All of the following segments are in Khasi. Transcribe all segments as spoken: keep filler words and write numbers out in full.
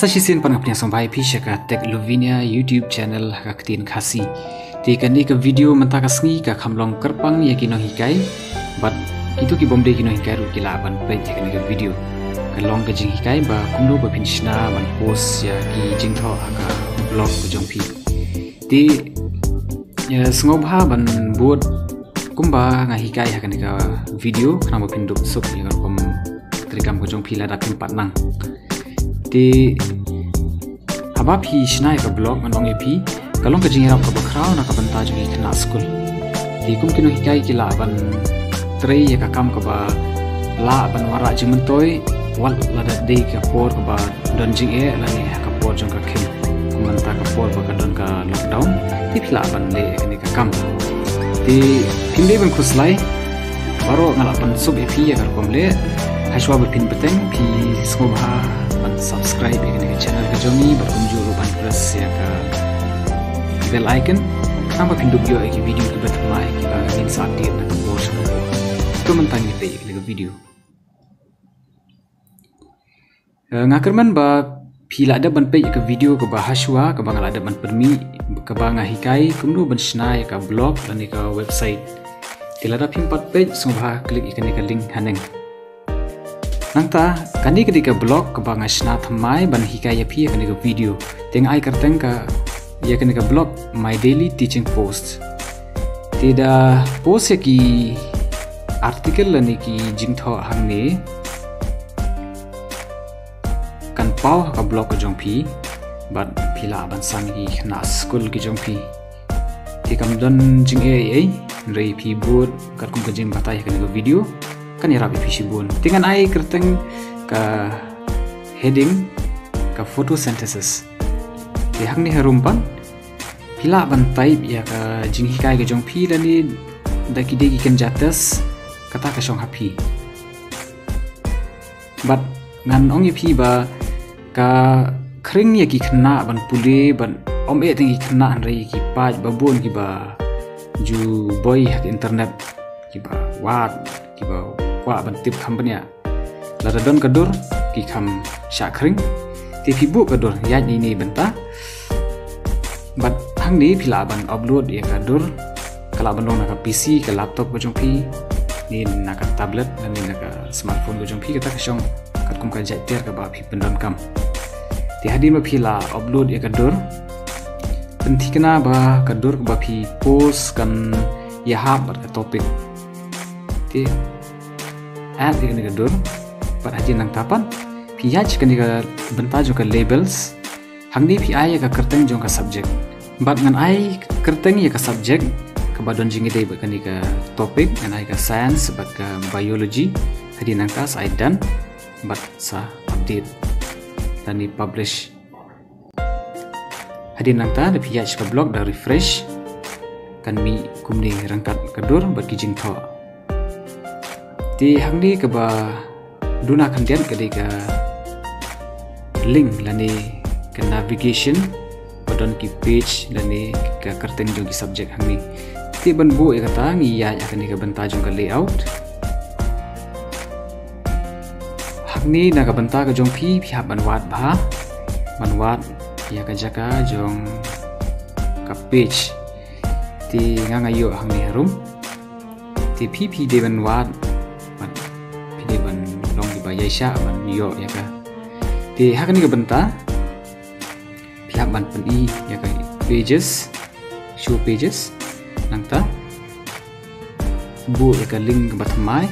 Sa shisien pat nga pdiang sngewbha ïa phi sha ka Tech Luvinia YouTube channel ha ka ktien Khasi. Te kane ka video mynta ka sngi ka kham long kyrpang ïa ki nonghikai bad kito ki bym dei ki nonghikai ruh ki lah ban peit ïa kane ka video. Ka long ka jinghikai ba kumno ba phin shna ban post ïa ki jingthoh ha ka blog ka jong phi. Te ïa sngewbha ban bud kumba nga hikai ha kane ka video khnang ba phin dup suk ïa ka rukom treikam ka jong phi lada phim pat nang. Te haba phi shna ïa ka blog ngan ong ïa phi ka long ka jingïarap kaba khraw na ka bynta jong ki khynnah skul. Te kum ki nonghikai ki lah ban trei ïa ka kam kaba lah ban wanrah jingmyntoi wat lada dei ka por kaba don jingeh lane ha ka por jong ka khim. Kum mynta ka por ba ka don ka lockdown te phi lah ban leh ïa kane ka kam. Te phim dei ban khuslai, baroh nga lah pynsuk ïa phi ïa ka rukom leh. Hashwa ba phin bteng phi sngewbha ban subscribe ïa kane ka channel ka jong ngi bad kumjuh ruh ban press ïa ka bell icon khnang ba phin dup ïoh ïa ki video kiba thymmai kiba ngin sa update na ka por sha ka por. To mynta ngin peit ïa ka video. Eh, nga kyrmen ba phi lah dep ban peit ïa ka video kaba hashwa kaba nga lah dep ban pynmih kaba nga hikai kumno ban shna ïa ka blog lane ka website. Te lada phim pat peit sngewbha click ïa kane ka link haneng. Nangta kane ka dei ka blog kaba nga shna thymmai ban hikai ïa phi ïa kane ka video. Te nga ai kyrteng ka ïa kane ka blog My Daily Teaching Post. Te da post ïa ki article lane ki jingthoh hangne kan paw ha ka blog ka jong phi bad phi lah ban sam ïa ki khynnah skul ki jong phi. Te kam don jingeh ei ei hynrei phi bud katkum ka jingbatai ha kane ka video kan ïarap ïa phi shibun. Te ngan ai kyrteng ka heading ka photosynthesis. Te hangne harum pat phi lah ban type ïa ka jinghikai ka jong phi lane da ki dei ki kynja test kata ka shong ha phi. Bad ngan ong ïa phi ba ka khring ïa ki khynnah ban pule bad ym eh tang ki khynnah hynrei ki paid ba bun kiba ju boi ha ka internet kiba wad kiba kwah ban tip kham bniah. Lada don ka dur ki kham shah khring. Te phi buh ka dur ïaid ïa ine i bynta. Bad hangne phi lah ban upload ïa ka dur. Ka lah ban long na ka P C, ka laptop ka jong phi, ne na ka tablet ne na ka smartphone ka jong phi, kata ka shong katkum ka jait ter kaba phi pyndonkam. Te hadien ba phi la upload ïa ka dur, pynthikna ba ka dur kaba phi post kan ïahap bad ka topic. Te add ïa kane ka dur. Bad hadien nangta pat phi ïaid sha kane ka bynta jong ka labels. Hangne phi ai ïa ka kyrteng jong ka subject. Bad ngan ai kyrteng ïa ka subject kaba don jingïadei bad kane ka topic, ngan ai ka science bad ka biology. Hadien nangta sa ai done bad sa update lane publish. Hadien nangta da phi ïaid sha ka blog da refresh, kan mih kumne ryngkat ka dur bad ki jingthoh. Te hangne kaba duna khyndiat ka dei ka link lane ka navigation ba don ki page lane ka kyrteng jong ki subject hangne. Te ban buh ïa kata ngi ïaid ha kane ka bynta jong ka layout. Hangne na ka bynta ka jong phi, phi hap ban wad bha, ban wad ïa ka jaka jong ka page. Te nga nga ïoh hangne harum. Te phi phi dei ban wad, ban phi dei ban long kiba ïaishah ban ïoh ïa ka. Te ha kane ka bynta phi hap ban pyni ïa ka pages, show pages. Nangta buh ïa ka link kaba thymmai.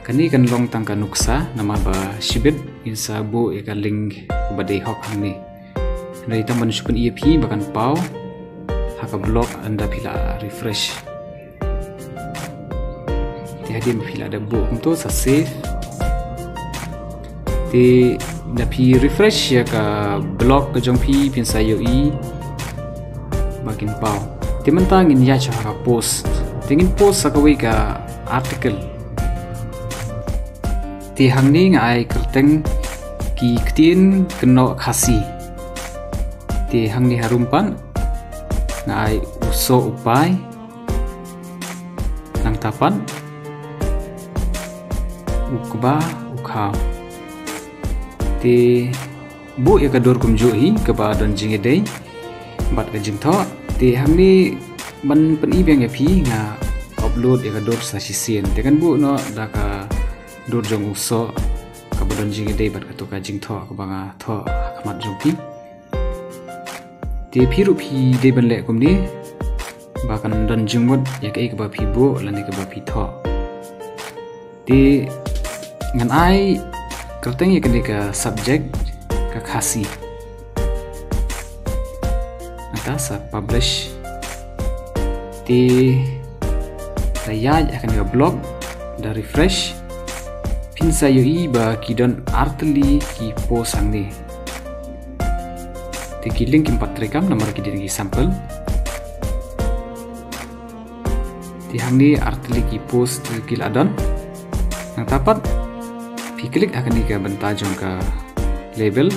Kane kan long tang ka nuksa namar ba shibit ngin sa buh ïa ka link kaba dei hok hangne. Hynrei tang ban shu pyni ïa phi ba kan paw ha ka blog ynda phi la refresh. Te hadien ba phi la dep buh kumto sa save. Te da phi refresh ïa ka blog ka jong phi phin sa ïohi ba kin paw. Te mynta ngin ïaid sha ka post. Te ngin post sa kawei ka article. Te hangne nga ai kyrteng ki ktien kynnoh Khasi. Te hangne harum pat nga ai u soh u pai. Nangta pat u kba u khaw. Te buh ïa ka dur kumjuh hi kaba don jingïadei bad ka jingthoh. Te hangne ban pyni biang ïa phi, nga upload ïa ka dur sa shisien. Te ngan buh noh da ka dur jong u soh kaba don jingïadei bad kato ka jingthoh kaba nga thoh ha khmat jong phi. Te phi ruh phi dei ban leh kumne ba kan don jingmut ïa kaei kaba phi buh lane kaba phi thoh. Te ngan ai kyrteng ïa kane ka subject ka Khasi. Nangta sa publish. Te da ïaid ha kane ka blog, da refresh, phin sa ïohi ba ki don artylli ki post hangne. Te ki link kim pat treikam namar ki dei ki sample. Te hangne artylli ki post ki la don. Nangta pat phi click ha kane ka bynta jong ka label,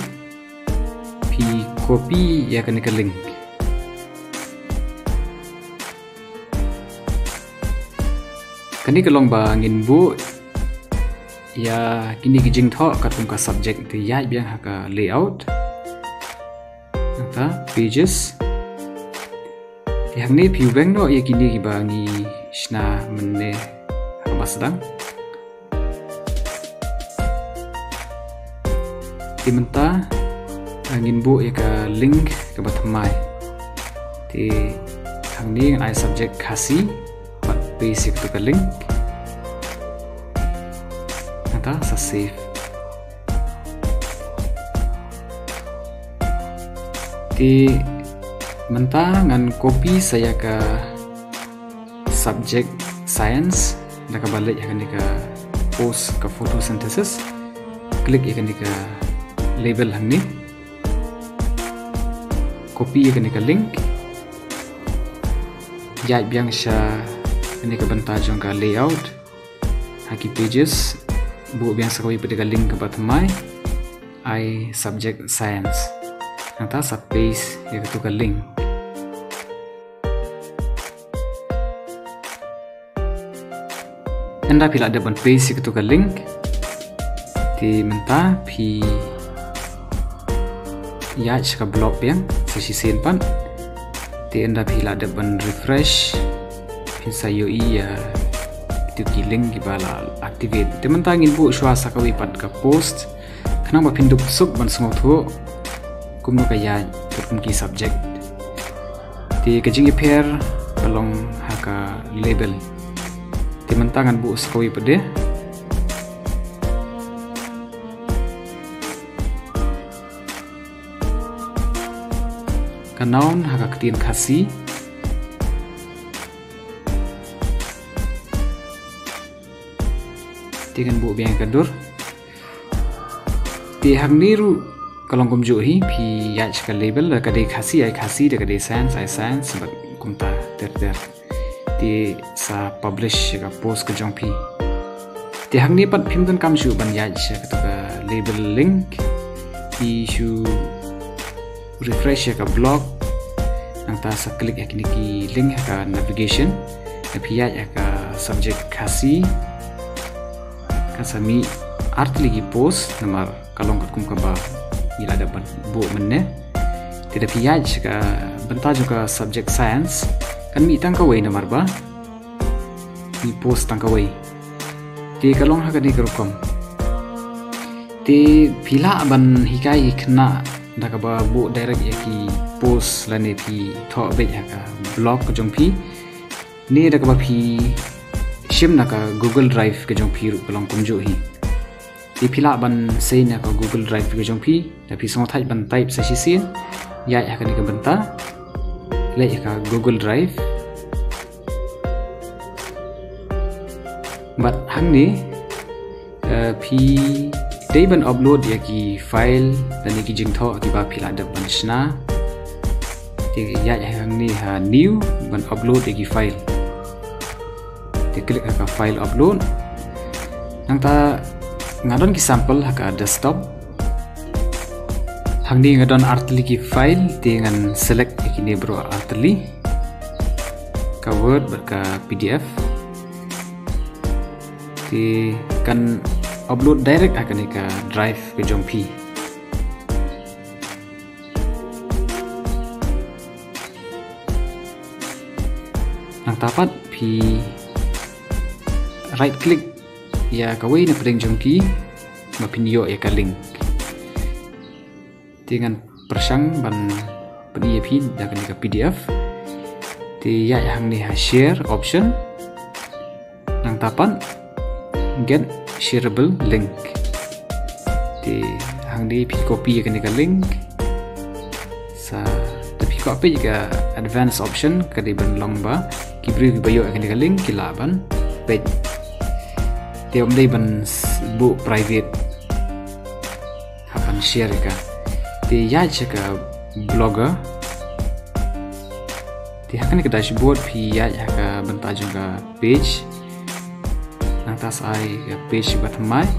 phi copy ïa kane ka link. Kane ka long ba ngin buh ïa kine ki jingthoh katkum ka subject. Te ïaid biang ha ka layout, nangta pages. Te hangne phi weng noh ïa kine kiba ngi shna mynne ha kaba sdang. Te mynta ngin buh ïa ka link kaba thymmai. Te hangne ngan ai subject Khasi bad paste ïa kato ka link. Nangta sa save. Te mynta ngan copy sa ïa ka subject science da kaba leit ha kane ka post ka photosynthesis. Click ïa kane ka label hangne. Copy ïa kane ka link. Ïaid biang sha kane ka bynta jong ka layout. Ha ki pages, buh biang sa kawei pat de ka link kaba thymmai, ai subject science. Nangta sa paste ïa kato ka link. Ynda phi la dep ban paste ïa kato ka link, te mynta phi ïaid sha ka blog biang sa shisien pat. Te ynda phi la dep ban refresh, phin sa ïohi ïa kito ki link kiba la activate. Te mynta ngin buh shuwa sa kawei pat ka post khnang ba phin dup suk ban sngewthuh kumno ka ïaid katkum ki subject. Te ka jingïapher ka long ha ka label. Te mynta ngan buh sa kawei pat de. Ka noun ha ka ktien Khasi. Te ngan buh biang ka dur. Te hangne ruh ka long kumjuh hi, phi ïaid sha ka label, da ka dei Khasi ai Khasi, da ka dei science ai science, bad kumta ter ter. Te sa publish ïa ka post ka jong phi. Te hangne pat phim donkam shuh ban ïaid sha kato ka label link. Phi shu refresh ïa ka blog. Nangta sa click ïa kine ki link ha ka navigation. Da phi ïaid ha ka subject Khasi, kan sa mih artylli ki post namar ka long katkum kaba ngi la dep ban buh mynne. Te da phi ïaid sha ka bynta jong ka subject science, kan mih tang kawei namar ba ngi post tang kawei. Te ka long ha kane ka rukom. Te phi lah ban hikai hi khynnah da kaba buh direct ïa ki post lane phi thoh beit ha ka blog ka jong phi. Ne da kaba phi shim na ka Google Drive ka jong phi ruh ka long kumjuh hi. Te phi lah ban sei na ka Google Drive ka jong phi, da phi sngewthait ban type sa shisien, ïaid ha kane ka bynta, leit ha ka Google Drive. Bad hangne, eh, phi dei ban upload ïa ki file lane ki jingthoh kiba phi la dep ban shna. Te ïaid hangne ha new ban upload ïa ki file. Te click ha ka file upload. Nangta nga don ki sample ha ka desktop. Hangne nga don artylli ki file, te ngan select ïa kine baroh artylli. Ka Word bad ka P D F. Te kan upload direct ha kane ka drive ka jong phi. Nangta pat phi right click ïa kawei na pdeng jong ki ba phin ïoh ïa ka link. Te ngan pyrshang ban pyni ïa phi da kane ka P D F. Te ïa hangne ha share option. Nangta pat get shareable link. Te hangne phi copy ïa kane ka link. Sa te phi kwah peit ïa ka advanced option ka dei ban long ba ki briew kiba ïoh ïa kane ka link ki lah ban peit. Te ym dei ban s-, buh private. Hap ban share ïa ka. Te ïa sha ka blogger. Te ha kane ka dashboard phi ïa ha ka bynta jong ka page. Nangta sa ai ka page ba thymmai.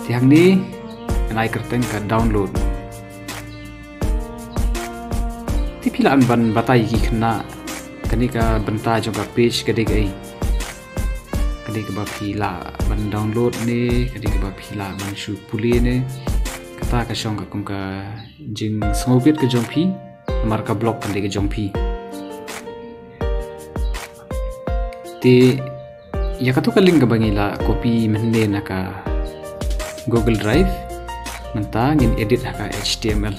Te hangne ngan ai kyrteng ka download. Te phi lah ban batai ki khynnah kane ka bynta jong ka page ka dei kaei. Ka dei kaba phi lah ban download ne, ka dei kaba phi lah ban shu pule ne. Kata ka shong ka kum ka jingsngewbit ka jong phi, namar ka blog ka dei ka jong phi. Te ïa katu ka link kaba ngi la copy mynne na ka Google Drive, mynta ngin edit ha ka H T M L.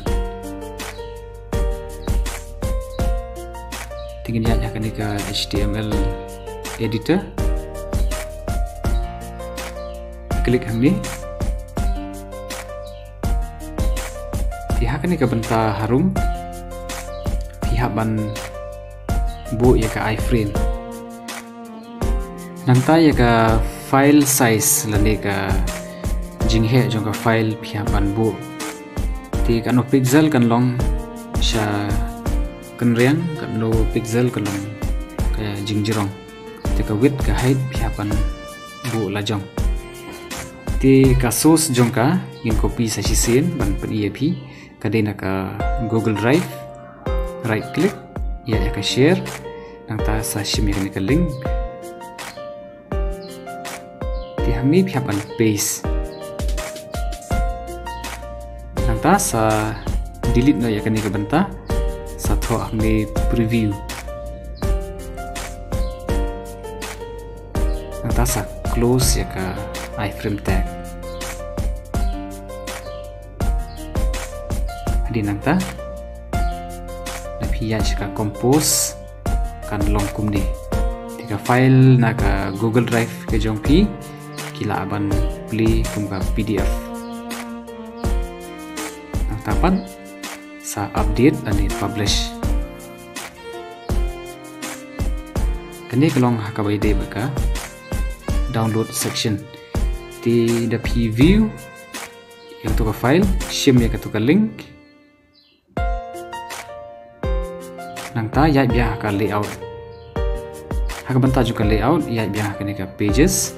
Te ngin ïa ha kane ka H T M L editor. Click hangne. Te ha kane ka bynta harum phi hap ban buh ïa ka iframe. Nangta ïa ka file size lane ka jingheh jong ka file phi hap ban buh. Te katno pixel kan long sha kynriang, katno pixel kan long ka jingjrong. Te ka width ka height phi hap ban buh la jong. Te ka source jong ka ngin copy sa shisien ban pyni ïa phi. Ka dei na ka Google Drive. Right click, ïa ïa ka share. Nangta sa shim ïa kane ka link. Te hangne phi hap ban paste. Nangta sa delete noh ïa kane ka bynta. Sa thoh hangne preview. Nangta sa close ïa ka iframe tag. Hadien nangta, lada phi ïa sha ka compose kan long kumne. Te ka file na ka Google Drive ka jong phi ki lah ban plie kum ka P D F. Nangta pat sa update lane publish. Kane ka long ha kaba ïadei bad ka download section. Te lada phi view ïa katu ka file, shim ïa katu ka link. Nangta ïaid biang ha ka layout. Ha ka bynta jong ka layout, ïaid biang ha kane ka pages.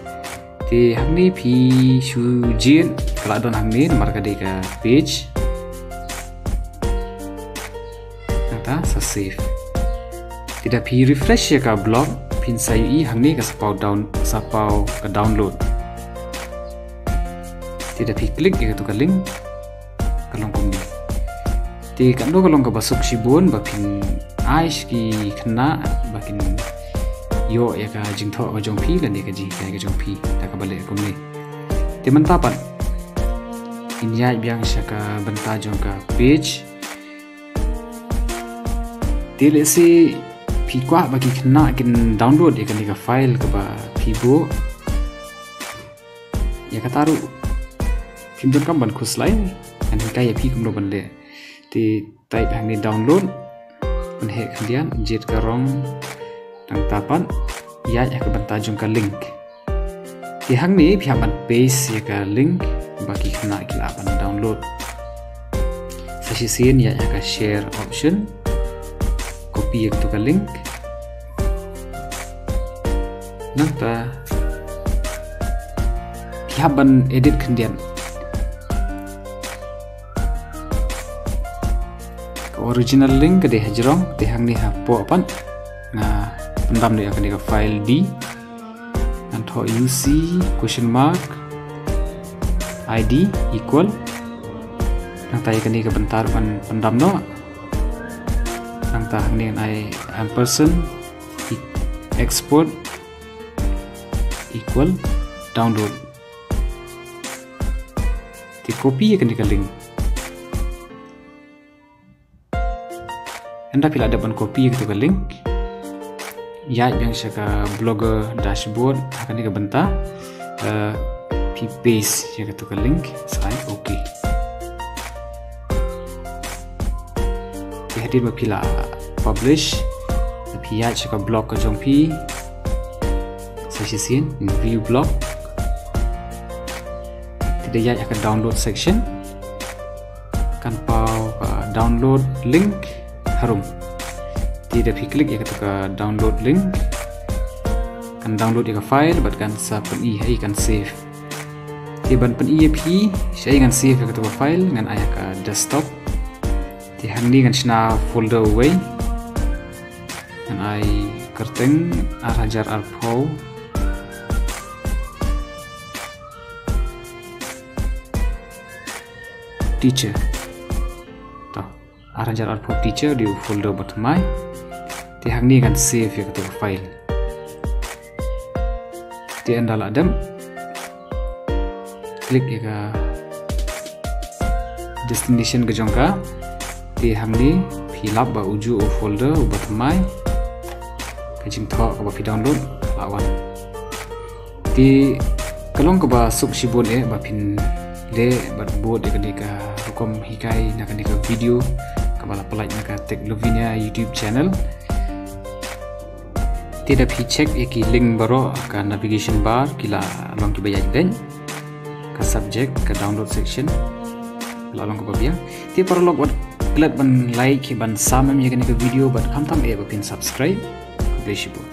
Te hangne phi shu jied, ka la don hangne namar ka dei ka page. Nangta sa save. Te lada phi refresh ïa ka blog, phin sa ïohi hangne ka sa paw down, sa paw ka download. Te lada phi click ïa katu ka link, ka long kumne. Te katno ka long kaba suk shibun ba phin ai sha ki khynnah ba kin ïoh ïa ka jingthoh ka jong phi lane ka jinghikai ka jong phi da kaba leh kumne. Te mynta pat ngin ïaid biang sha ka bynta jong ka page. Te lehse phi kwah ba ki khynnah kin download ïa kane ka file kaba phi buh. Ïa kata ruh phim donkam ban khuslai, ngan hikai ïa phi kumno ban leh. Te type hangne download, pynheh khyndiat, jied ka rong, nangta pat ïaid ha ka bynta jong ka link. Te hangne phi hap ban paste ïa ka link ba ki khynnah ki lah ban download. Sa shisien ïaid ha ka share option, copy ïa katu ka link. Nangta phi hap ban edit khyndiat. Ka original link ka dei hajrong, te hangne hapoh pat nga pyndam noh ïa kane ka file D. Ngan thoh U C question mark I D equal. Nangta ïa kane ka bynta ruh ngan pyndam noh. Nangta hangne ngan ai ampersand, i-, export equal download. Te copy ïa kane ka link. Ynda phi la dep ban copy ïa katu ka link, ïaid biang sha ka Blogger dashboard ha kane ka bynta. Eh, phi paste ïa katu ka link, sa ai okay. Te hadien ba phi la publish, phi ïaid sha ka blog ka jong phi. Sa shisien, view blog. Te da ïaid ha ka download section. Kan paw ka download link harum. Te da phi click ïa katu ka download link, kan download ïa ka file bad kan sa pyni ha i kan save. Te ban pyni ïa phi sha i kan save ïa katu ka file, ngan ai ha ka desktop. Te hangne ngan shna folder uwei. Ngan ai kyrteng ar hajar arphew teacher. To, ar hajar arphew teacher dei u folder ba thymmai. Te hangne ngan save ïa katu ka file. Te ynda la dep, click ïa ka destination ka jong ka. Te hangne phi lap ba ujuh u folder uba thymmai, ka jingthoh kaba phi download la wan. Te ka long kaba suk shibun eh ba phin leh bad bud ïa kane ka rukom hikai na kane ka video kaba la pynlait na ka Tech Lavinia YouTube channel. Te da phi check ïa ki link baroh ha ka navigation bar, ki la long kiba ïaid beit. Ka subject, ka download section, la long kaba biang. Te paralok, wat klet ban like, ban sam ïa kane ka video bad khamtam eh ba phin subscribe. Khublei shibun.